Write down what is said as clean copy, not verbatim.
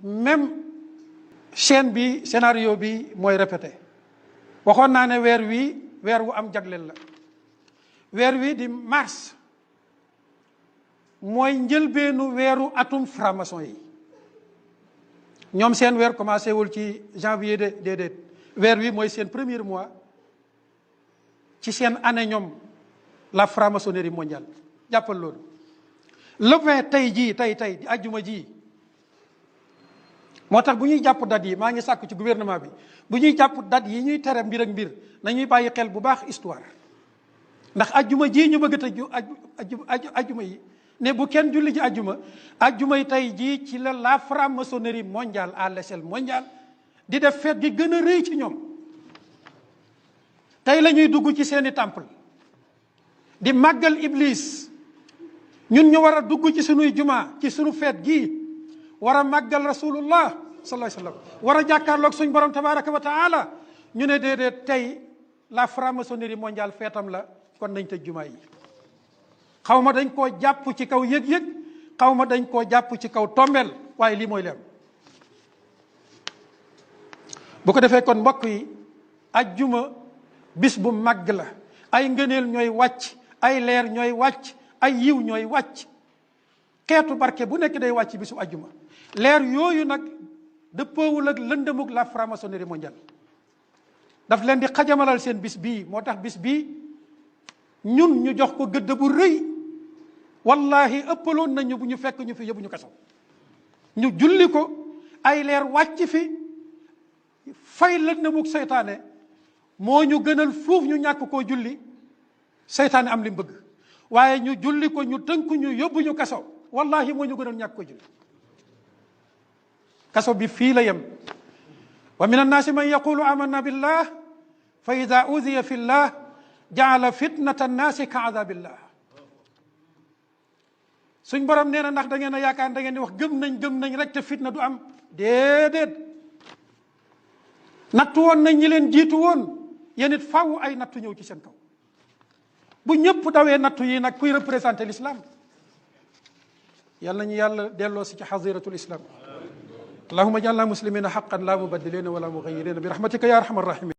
même chaîne bi scénario bi mooy répété. waxoon naa ne weer wu am jagleel la. weer wi di mars mooy njëlbeenu weeru atum franc-maçon yi. ñoom seen weer commencé wul ci janvier déedéet weer wi mooy seen premier mois ci seen année ñoom la franc-maçonnerie mondiale jàppal loolu. le 20 tey jii tey di ajjuma ji moo tax bu ñuy jàpp date yi maa ngi sàkku ci gouvernement bi bu ñuy jàpp date yi ñuy tere mbir ak mbir nañuy bàyyi xel bu baax histoire ndax ajjuma ji ñu bëgg a tëj ajjuma yi ne bu kenn julli ji ajjuma yi tey jii ci la franc-maçonnerie mondiale à l'échelle mondiale di def fête gi gën a rëy ci ñoom. tey la ñuy dugg ci seeni temple di màggal iblis ñun ñu war a dugg ci sunuy juma ci sunu fête gii war a màggal rasulullah sallallahu alayhi wa sallam war a jàkkaarloog suñ borom tabaraka wa taala ñu ne déedéet tey la franc-maçonnerie mondiale feetam la kon nañ tëj juma yi. xaw ma dañ koo jàpp ci kaw yëg-yëg xaw ma dañ koo jàpp ci kaw tombeel waaye lii mooy leer. bu ko defee kon mbokk yi ajjuma bis bu màgg la ay ngëneel ñooy wàcc ay leer ñooy wàcc ay yiw ñooy wàcc xeetu barke bu nekk day wàcc bisu ajjuma. leer yooyu nag dëppoowul ak lëndëmug la franc-maçonnerie mondiale daf leen di xajamalal seen bis bii moo tax bis bii ñun ñu jox ko gëdd bu rëy wallahi ëppaloon nañu bu ñu fekk ñu fi yóbbu ñu kaso ñu julli ko ay leer wàcc fi fay lëndëmug seytaane moo ñu gënal fuuf ñu ñàkk koo julli seytaane am li mu bëgg waaye ñu julli ko ñu tënk ñu yóbbu ñu kaso wallahi moo ñu gënal ñàkk koo julli. kaso bi fii la yem. wa min annaasi man yaqulu amanna billah fa ida udiya fi llah jaala fitnata annaasi ka adabillah. suñ borom nee na ndax da ngeen a yaakaar da ngeen di wax gëm nañ rek te fitna du am déedéet. nattu woon nañ ñi leen jiitu woon yéen it faaw ay nattu ñëw ci seen kaw bu ñëpp dawee nattu yi nag kuy représenté l'islam yàlla nañu yàlla delloo si ci xaziratul islam allahumma ja'alna muslimina haqqan la mubaddilina wala mughayirina bi rahmatika ya arhamar rahimin